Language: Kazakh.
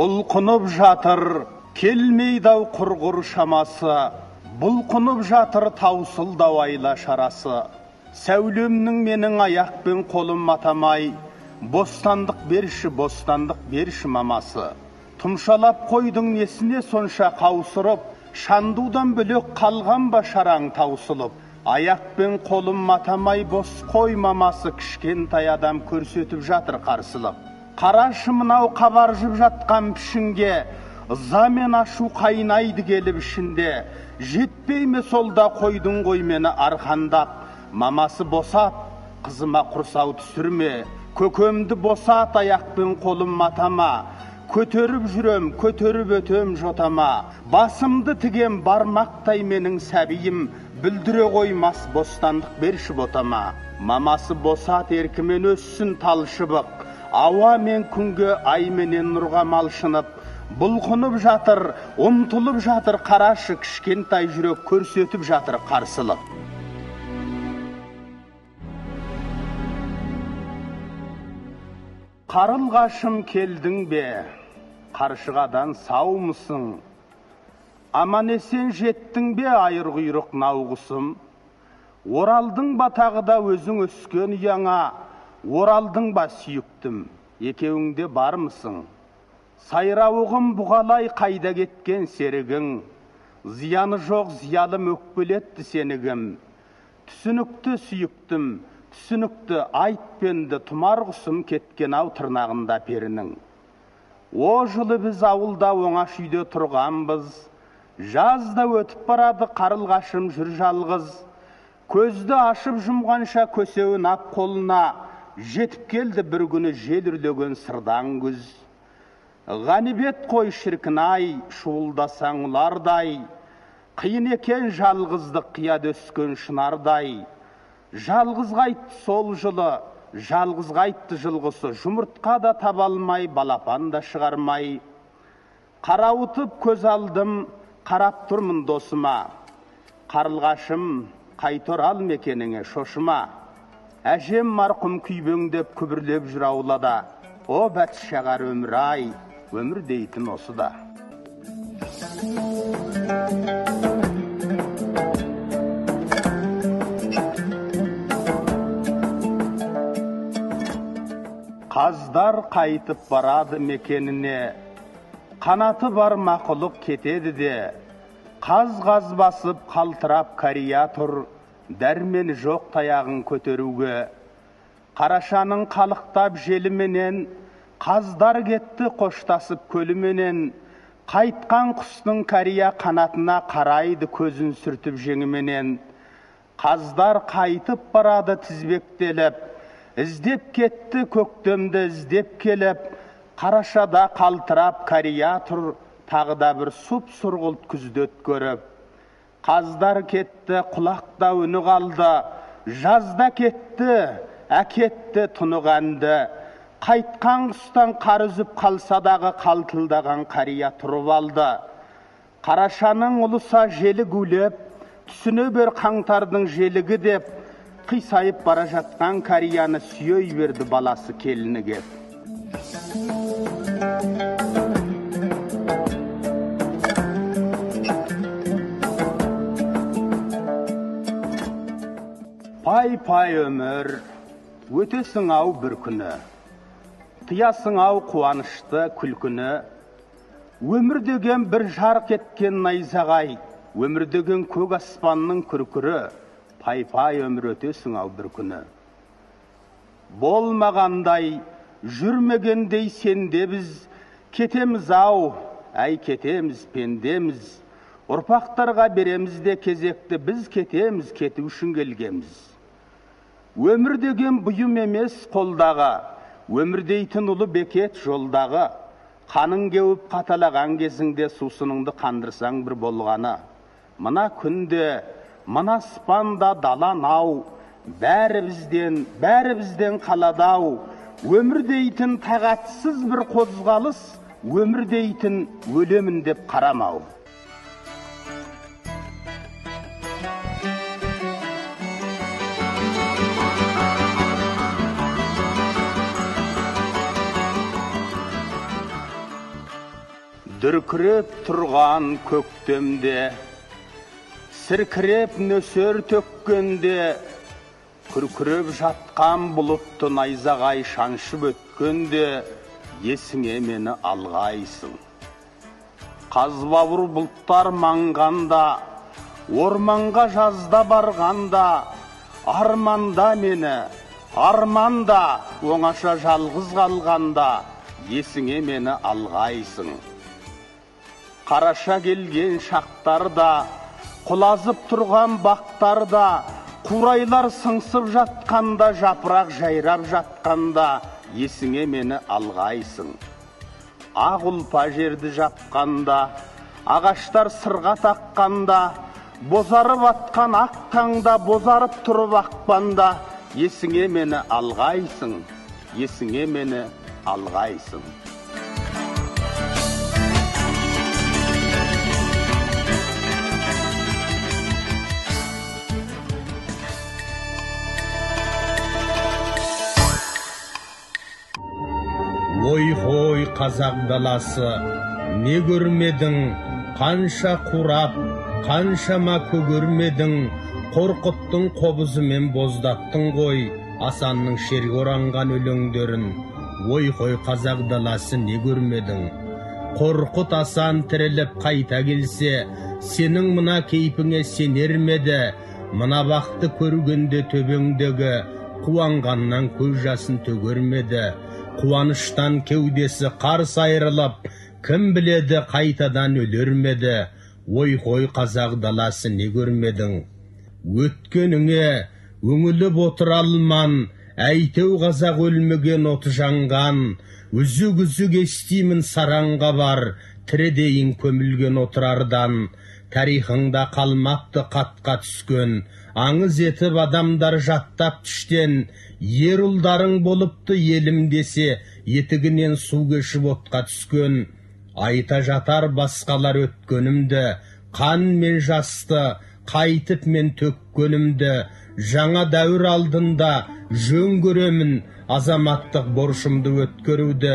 Бұлқынып жатыр, келмейді-ау құрғыр шамасы, бұлқынып жатыр таусылды-ау айла шарасы. Сәулемнің менің аяқпен қолым матамай, бостандық берші, бостандық берші мамасы. Тұмшалап қойдың несіне сонша қаусырып, шандудан бөлек қалған ба шараң таусылып. Аяқпен қолым матамай бос қой мамасы, кішкентай адам көрсетіп жатыр қарсылық. Қарашы мынау қабаржып жатқан пішінге, ыза мен ашу қайнайды келіп ішінде. Жетпей ме сол да қойдың ғой мені арқандап, мамасы босат, қызыма құрсау түсірме. Көкемді босат, аяқпен қолым матама, көтеріп жүрем, көтеріп өтем жотама. Басымды тігем бармақтай менің сәбиім, бүлдіре қоймас бостандық берші ботама. Мамасы босат, еркімен өссін тал шыбық, ауа мен күнге, ай менен нұрға малшынып. Бұлқынып жатыр, ұмтылып жатыр, қарашы кішкентай жүрек көрсетіп жатыр қарсылық. Қарылғашым келдің бе, қаршығадан саумысың? Аман-есен жеттің бе, айыр құйрық науғысым? Оралдың ба тағы да өзің өскен ұяңа, оралдың ба сүйіктім, екеуіңде бармысың? Сайрауығым бұғалай қайда кеткен серігің? Зияны жоқ зиялым өкпелетті сенігім. Түсінікті сүйіктім, түсінікті айтпенді, тұмар құсым кеткен ау тырнағында перінің. О жылы біз ауылда оңаш үйде тұрғанбыз. Жаз да өтіп барады, қарылғашым жүр жалғыз. Көзді ашып жұмғанша көсеуін ап қолына, жетіп келді бір күні жел үрлеген сырдан күз. Ғанибет қой шіркін-ай, шуылдасаң ұлардай, қиын екен жалғыздық қияда өскен шынардай. Жалғыз қайтты сол жылы, жалғыз қайтты жылғысы, жұмыртқа да таба алмай, балапан да шығармай. Қарауытып көз алдым, қарап тұрмын досыма. Қарылғашым, қайта орал мекеніңе шошыма. Әжем марқұм күйбеңдеп күбірлеп жүр аулада. О бәтшағар өмір ай, өмір дейтін осы да. Қаздар қайтып барады мекеніне, қанаты бар мақұлық кетеді де. Қаз-қаз басып қалтырап кария тұр, дәрмені жоқ таяғын көтеруге. Қарашаның қалықтап желіменен, қаздар кетті қоштасып көліменен. Қайтқан құстың кария қанатына қарайды көзін сүртіп жеңіменен. Қаздар қайтып барады тізбектеліп, іздеп кетті көктемді іздеп келіп. Қарашада қалтырап кария тұр, тағы да бір сұп сұрғылт күзді өткеріп. Қаздар кетті, құлақта үні қалды, жазда кетті, әкетті тұнық әнді. Қайтқан құстан қар үзіп қалса дағы қалтылдаған қария тұрып алды. Қарашаның ұлыса желі гулеп, түсіне бер қаңтардың желігі деп, қисайып бара жатқан қарияны сүйей берді баласы келіні кеп. Пай-пай өмір, өтесің ау бір күні, тыясың ау қуанышты күлкіні. Өмір деген бір жарқ еткен найзағай, өмір деген көк аспанның күркірі. Пай-пай өмір өтесің ау бір күні. Болмағандай, жүрмегендей сенде біз, кетеміз ау, әй кетеміз пендеміз. Ұрпақтарға береміз де кезекті, біз кетеміз, кету үшін келгенбіз. Өмір деген бұйым емес қолдағы, өмір дейтін ұлы бекет жолдағы. Қаның кеуіп қаталаған кезіңде сусыныңды қандырсаң бір болғаны. Мына күнде, мына аспанда дала нау, бәрі бізден, бәрі бізден қалады ау. Өмір дейтін тағатсыз бір қозғалыс, өмір дейтін өлемін деп қарамау. Дүркіреп тұрған көктемде, сіркіреп нөсер төккенде, күркіреп жатқан бұлытты найзағай шаншып өткенде, есіңе мені алғайсың. Қазбауыр бұлттар маңғанда, орманға жазда барғанда, арманда мені, арманда, оңаша жалғыз қалғанда, есіңе мені алғайсың. Қараша келген шақтарда, құлазып тұрған бақтарда, қурайлар сыңсып жатқанда, жапырақ жайрап жатқанда, есіңе мені алғайсың. Ақ ұлпа жерді жапқанда, ағаштар сырға таққанда, бозарып атқан ақ таңда, бозарып тұрып ақпанда, есіңе мені алғайсың, есіңе мені алғайсың. Ой-хой, қазақ даласы, не көрмедің, қанша қурап, қаншама көгермедің, Қорқыттың қобызымен боздаттың ғой, Асанның шерге оранған өлеңдерін. Ой-хой, қазақ даласы, не көрмедің? Қорқыт Асан тіріліп қайта келсе, сенің мына кейпіңе сенер ме еді? Мына бақты көргенде төбеңдегі, қуанғаннан көз жасын төгер ме еді? Қуаныштан кеудесі қарс айырылып, кім біледі қайтадан өлер ме еді? Ой-хой, қазақ даласы, не көрмедің? Өткеніңе өңіліп отыра алман, әйтеу қазақ өлмеген оты жанған, үзік-үзік естимін сараңға бар, тірідейін көмілген отырардан. Тарихыңда қалмапты қатқа түскен, аңыз етіп адамдар жаттап түштен, ер ұлдарың болыпты елім десе, етігінен су кешіп отқа түскен. Айта жатар басқалар өткенімді, қан мен жасты қайтып мен төккенімді, жаңа дәуір алдында жөн көремін азаматтық борышымды өткеруді.